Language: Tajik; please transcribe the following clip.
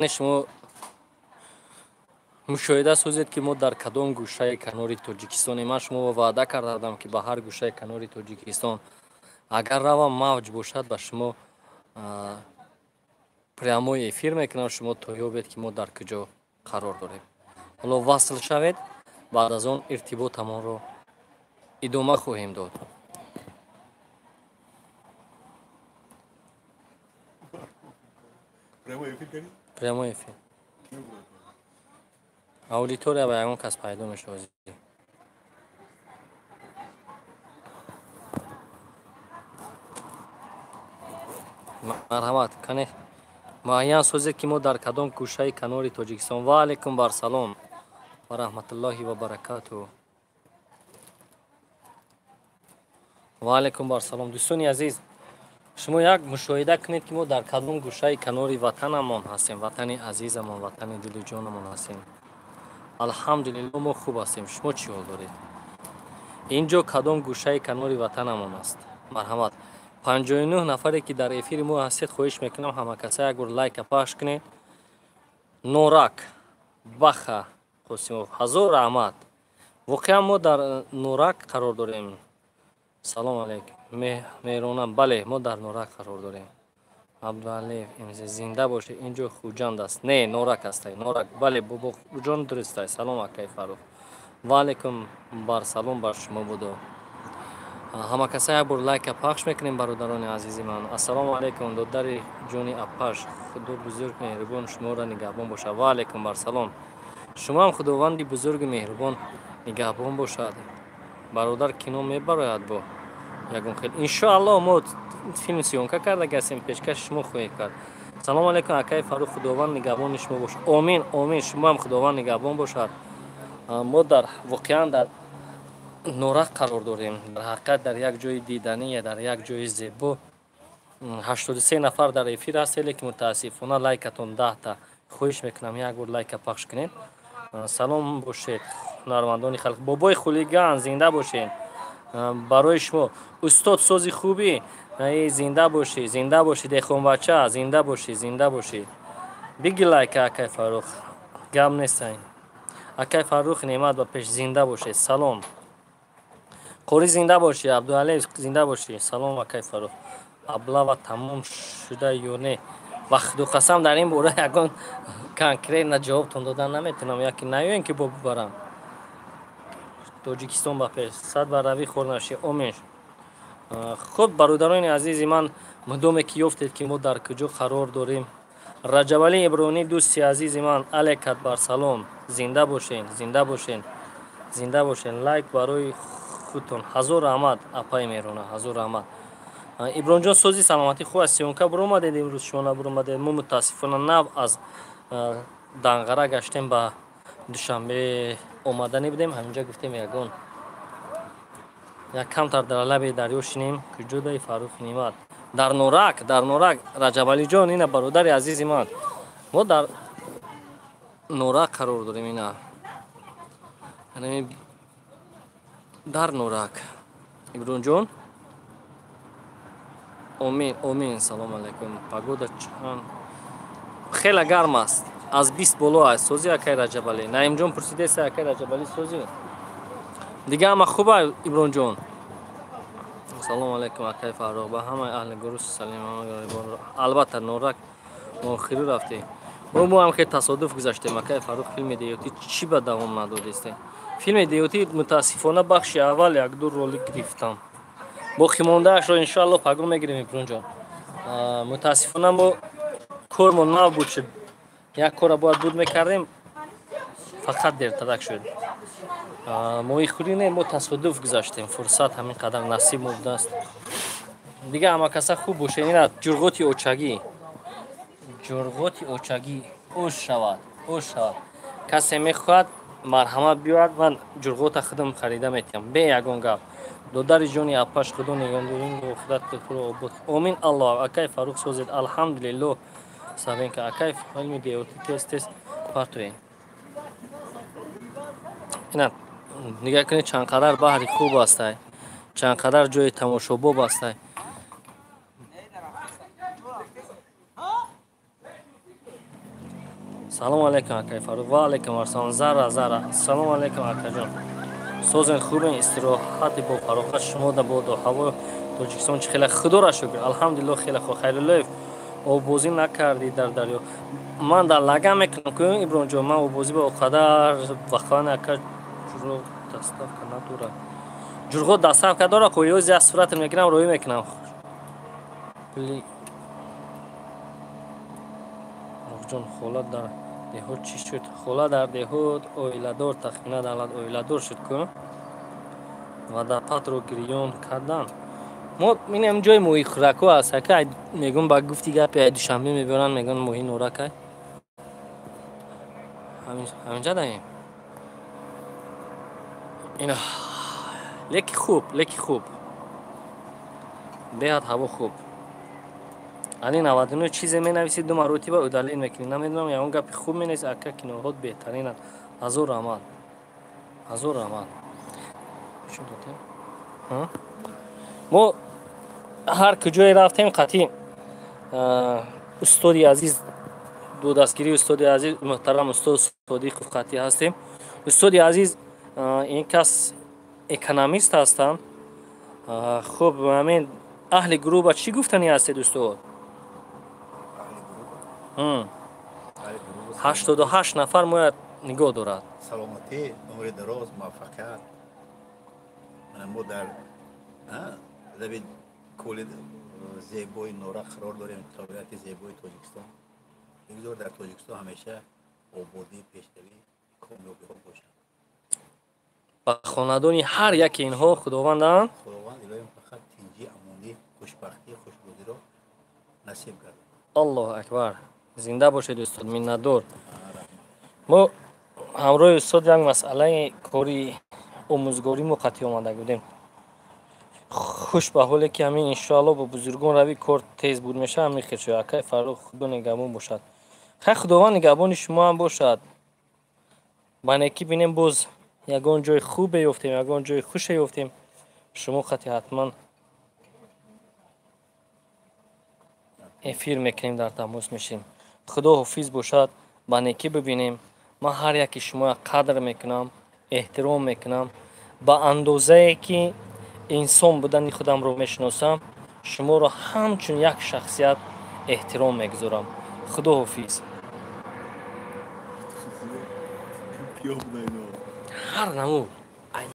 Шумо мушоҳида созед, ки мо дар кадом гӯшаи канори Тоҷикистонем. Ман шуморо ваъда кардам, ки ба ҳар гӯшаи канори Тоҷикистон агар равам, мавҷ бошад, ба шумо прямой эфир мекунам, шумо то ёбед, ки мо дар куҷо қарор дорем. Ҳоло васл шавед, баъд аз он иртиботамонро идома хоҳем дод. Прямой эфир. Аудитория ба ягон кас пайдо мешавад. Марҳамат, кане муайян созед, ки мо дар кадом гӯшаи канори Тоҷикистон. Ва алайкум барсалом ва раҳматуллоҳи ва баракатуҳ. Ва алайкум барсалом. Дӯстони азиз, шумо як мушоҳида кунед, ки мо дар кадом гӯшаи канори ватанамон ҳастем, ватани азизамон, ватани дилу ҷонамон ҳастем. Алҳамдулилло, мо хуб ҳастем. Шумо чӣ ҳол доред? Ин ҷо кадом гӯшаи канори ватанамон аст? Марҳамат, 59 нафаре, ки дар эфири мо ҳастед, хоҳиш мекунам, ҳамакаса як бор лайка пахш кунед. Норак Баха Қосимов, ҳазор раҳмат. Воқеан мо дар Норак қарор дорем. Салом алейкум, Меҳрона. Бале, мо дар Норак қарор дорем. Абдуалиев, зинда бошед. Ин ҷо Хуҷанд аст? Не, Норак астай, Норак. Бале, бобоҷон, дурустай. Салом, акаи Фаррух. Ва алейкум барсалом бар шумо будо. Ҳамакаса як бор лайка пахш мекунем, бародарони азизи ман. Ассалому алайкум, додари ҷони апаш, Худо бузург меҳрубон шуморо нигаҳбон бошад. Ва алайкум барсалом. Шумоам Худованди бузургу меҳрубон нигаҳбон бошад. Бародар, кино мебарояд бо ягон хел? Иншоаллоҳ, мо филм съёмка карда гаштем, пешкаши шумо хоҳем кард. Салому алайкум, акаи Фаррух, Худованд нигаҳбони шумо бошад. Омин, омин, шумоам Худованд нигаҳбон бошад. Мо дар воқеан дар Норак қарор дорем, дар ҳақиқат дар як ҷои диданӣ, дар як ҷои зебо. 83 нафар дар эфир ҳастед, лекин мутаассифона лайкатон 10-та. Хоҳиш мекунам, як бор лайка пахш кунед. Салом бошед, ҳунармандони халқ. Бобои хулиган, зинда бошед. Барои шумо, устод, сози хубӣ, зинда бошӣ, зинда бошӣ, деҳқонбача, зинда бошӣ, зинда бошӣ. Биги лайка, акай Фаррух, гап нестай. Акай Фаррух, неъмат ба пеш, зинда бошед. Салом, Қорӣ, зинда бошӣ. Абдуалиев, зинда бошӣ. Салом, акай Фаррух. Облава тамом шуда ё не? Ва Худо қасам, дар ин бора ягон конкретно ҷавобтон додан наметавонам, яке наёем, ки бо бибарам. Тоҷикистон ба пеш, сад барравӣ хор нашӣ, омин. Хуб, бародарони азизи ман, мудоме ки ёфтед, ки мо дар куҷо қарор дорем. Раҷабалӣ Ибронӣ, дӯсти азизи ман, алекат бар салом, зинда бошен, зинда бошен, зинда бошен. Лайк барои худтон. Ҳазор раҳмат, апаи Меҳрона, ҳазор раҳмат. Ибронҷон, сози, саломатӣ хуб аст? Съёмка буромадед имрӯз, шумо набуромадед. Мо мутаассифона нав аз Данғара гаштем, ба Душанбе омаданӣ будем. Ҳаминҷа гуфтем, ягон як камтар дар лаби дарё шинем. Куҷодаи, Фаррух Нимат? Дар Норак, дар Норак, Раҷабалиҷон. Ина, бародари азизи ман, мо дар Норак қарор дорем. Ина дар Норак, Ибронҷон. Омин, омин. Салому алайкум. Погода чанд? Хеле гарм аст, аз 20 боло аст. Созӣ, акай Раҷабалӣ? Наимҷон пурсидеса, акай Раҷабалӣ, созӣ? Дига ҳама хуба, Ибронҷон? Салому алайкум, акай Фаррух, ба ҳамаи аҳли гурӯҳ салим. Албатта, Норак охирӣ рафтем мо ҳам, хеле тасодуф гузаштем. Акай Фаррух, филми деҳотӣ чӣ ба давом надодистем? Филми деҳотӣ мутаассифона бахши аввал якду ролик гирифтам, боқимондаашро иншоалло пагоҳ мегирем, Ибронҷон. Мутаассифона мо кормон нав буд шуд, як кора бояд буд мекардем, фақат дертарак шуд. Моҳихӯрӣ не, мо тасодуф гузаштем, фурсат ҳамин қадар насиб мо будааст. Дига ҳама каса хуб бошед. Ина ҷурғоти очагӣ, ҷурғоти очагӣ ош шавад, ош шавад. Касе мехоҳад, марҳамат, биёяд, ман ҷурғота худам харида метиҳам, бе ягон гап. Додари ҷони апаш, Худо нигаҳдорин, охират туро обод. Омин, Аллоҳ. Акай Фаррух, созед? Алҳамдулилло. Савенка, акай, филми деҳотӣ тез тез партоед. Ина нигоҳ кунед, чанд қадар баҳри хуб астай, чанд қадар ҷои тамошобоб астай. Салом алейкум, акай Фаррух. Ва алейкум ассалом. Зара, Зара. Салом алейкум, акаҷон. Созен, хубен, истироҳати бо фароғат шумо да бодо. Ҳаво Тоҷикистон чӣ хеле? Худоро шукр. Алҳамдулиллоҳ, хеле хуб. Хайруллоев, оббозӣ накардӣ дар дарё? Ман дар лаган мекунам ку, Иброҳимҷон, ман оббозӣ ба оқадар вақтан. Ака, ҷурғот доставка надорад? Ҷурғот доставка дорад ку, ёз як сурат мекунам, роӣ мекунам. Ҷон, хола дар деҳот чӣ шуд? Хола дар деҳот оиладор, тахмина давлат оиладор шуд ку. Водопадро гирён кардан. Мо инам ҷои моҳихӯрако аст, ака, мегӯм, ба гуфти гапи ай Душанбе мебаранд, мегӯянд моҳи норакай. Ҳаминҷа даем. Ина леки хуб, леки хуб. Беҳад ҳаво хуб. Али 99, чизе менависӣ, ду маротиба удалить мекунӣ. Намедонам, ягон гапи хуб менависӣ. Ака, киноҳот беҳтаринанд. Ҳазор раҳмат. Ҳазор раҳмат. Мо ҳар куҷое рафтем, қатъи устоди азиз, бо дастгирии устоди азиз, муҳтарам устод Содиқов қатъӣ ҳастем. Устоди азиз, ин кас экономист ҳастанд. Хуб, ҳамин аҳли гурӯҳ ба чӣ гуфтанӣ ҳастед, устод? 88 нафар мояд нигоҳ дорад. Саломатӣ, умри дароз, муваффақият. Мо дар лаби кӯли зебои Норак қарор дорем, табиати зебои Тоҷикистон. Бигзор дар Тоҷикистон ҳамеша ободӣ, пешравӣ, комёбиҳо бошад. Ба хонадони ҳар яке инҳо Худовандам Худованд илоҳим фақат тинҷӣ, амонӣ, хушбахтӣ, хушрӯзиро насиб гардад. Аллоҳу акбар. Зинда бошед, устод, миннатдор. Мо ҳамроҳи устод як масъалаи кори омӯзгорӣ мо қатъӣ омада будем. Хуш ба ҳоле ки ҳамин, иншоалло, бо бузургон рави, кор тез буд мешавад, ҳамин хел шуд. Акай Фаррух, Худо нигаҳбон бошад. Хай, Худованд нигаҳбони шумо ҳам бошад. Ба некӣ бинем, боз ягон ҷои хубе ёфтем, ягон ҷои хуше ёфтем. Шумо қатъи ҳатман эфир мекунем, дар тамос мешем. Худо ҳофиз бошад, ба некӣ бибинем. Ман ҳар яки шумоя қадр мекунам, эҳтиром мекунам. Ба андозае ки инсон будани худамро мешиносам, шуморо ҳамчун як шахсият эҳтиром мегузорам. Худо ҳофиз. Ҳар намуд.